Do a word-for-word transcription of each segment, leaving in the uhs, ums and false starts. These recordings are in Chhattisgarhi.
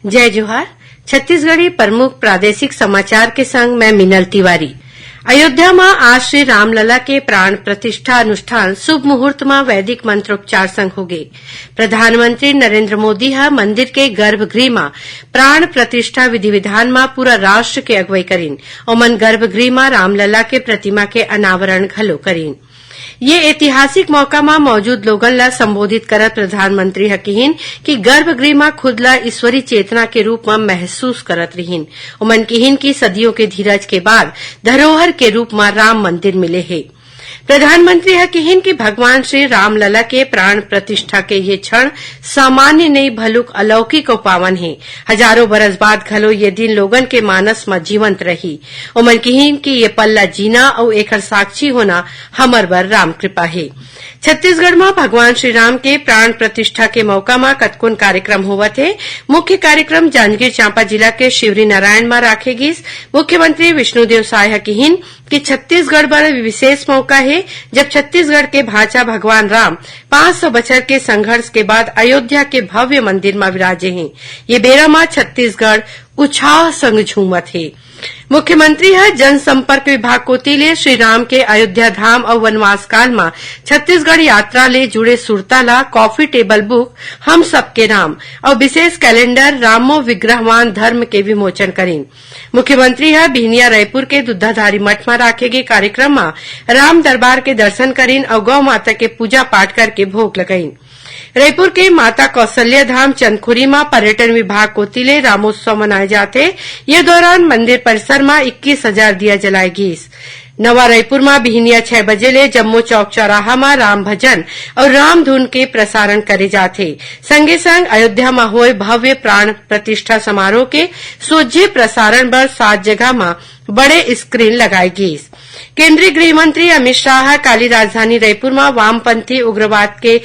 जय जोहार। छत्तीसगढ़ी प्रमुख प्रादेशिक समाचार के संग मैं मिनल तिवारी। अयोध्या म आज श्री रामलला के प्राण प्रतिष्ठा अनुष्ठान शुभ मुहूर्त म वैदिक मंत्रोपचार संग होगे। प्रधानमंत्री नरेंद्र मोदी ह मंदिर के गर्भगृह म प्राण प्रतिष्ठा विधि विधान म पूरा राष्ट्र के अगुवई करिन। ओमन गर्भगृह म रामलला के प्रतिमा के अनावरण घलो करिन। ये ऐतिहासिक मौका म मौजूद लोगन ला संबोधित करत प्रधानमंत्री ह किहिन कि गर्भगृह म खुद ला ईश्वरी चेतना के रूप म महसूस करत रिहिन। ओमन किहिन कि सदियों के धीरज के बाद धरोहर के रूप म राम मंदिर मिले हे। प्रधानमंत्री ह किहिन कि भगवान श्री रामलला के प्राण प्रतिष्ठा के ये क्षण सामान्य नइ, भलुक अलौकिक अउ पावन हे। हजारों बरस बाद घलो ये दिन लोगन के मानस म जीवंत रही। ओमन किहिन कि ये पल ला जीना अउ एखर साक्षी होना हमर बर राम कृपा हे। छत्तीसगढ़ म भगवान श्री राम के प्राण प्रतिष्ठा के मौका म कतकोन कार्यक्रम होवत हे। मुख्य कार्यक्रम जांजगीर चांपा जिला के शिवरीनारायण म राखे गिस। मुख्यमंत्री विष्णुदेव साय ह किहिन कि छत्तीसगढ़ बर विशेष मौका हे, जब छत्तीसगढ़ के भांचा भगवान राम पाँच सौ बछर के संघर्ष के बाद अयोध्या के भव्य मंदिर म विराजे हे। ये बेरा म छत्तीसगढ़ उछाह संग झूमत हे। मुख्यमंत्री ह जनसंपर्क विभाग कोति ले श्री राम के अयोध्या धाम अउ वनवास काल म छत्तीसगढ़ यात्रा ले जुड़े सुरता ला कॉफी टेबल बुक हम सबके राम अउ विशेष कैलेंडर रामो विग्रहवान धर्म के विमोचन करिन। मुख्यमंत्री ह बिहनिया रायपुर के दुधाधारी मठ म राखे गे कार्यक्रम म राम दरबार के दर्शन करिन अउ गौ माता के पूजा पाठ करके भोग लगाइन। रायपुर के माता कौशल्या धाम चंदखुरी म पर्यटन विभाग कोति ले रामोत्सव मनाए जाथे। ये दौरान मंदिर परिसर म इक्कीस हजार दिया जलाए गीस। नवा रायपुर म बिहनिया छह बजे ले जम्मो चौक चौराहा म राम भजन अउ राम धुन के प्रसारण करे जाथे। संगे संग अयोध्या म होए भव्य प्राण प्रतिष्ठा समारोह के सोझे प्रसारण बर सात जगह म बड़े स्क्रीन लगाए गीस। केंद्रीय गृह मंत्री अमित शाह ह काली राजधानी रायपुर म वामपंथी उग्रवाद के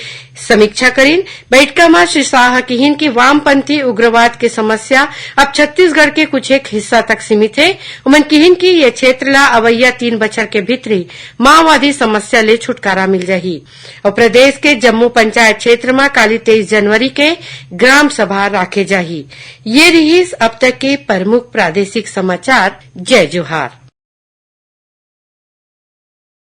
समीक्षा करिन। बैठका म श्री शाह ह किहिन कि वामपंथी उग्रवाद के समस्या अब छत्तीसगढ़ के कुछ एक हिस्सा तक सीमित हे। उमन किहिन कि ये क्षेत्र ला अवइया तीन बछर के भीतरी माओवादी समस्या ले छुटकारा मिल जाही अउ प्रदेश के जम्मो पंचायत क्षेत्र म काली तेईस जनवरी के ग्राम सभा राखे जाही। ये रिहिस अब तक के प्रमुख प्रादेशिक समाचार। जय जोहार।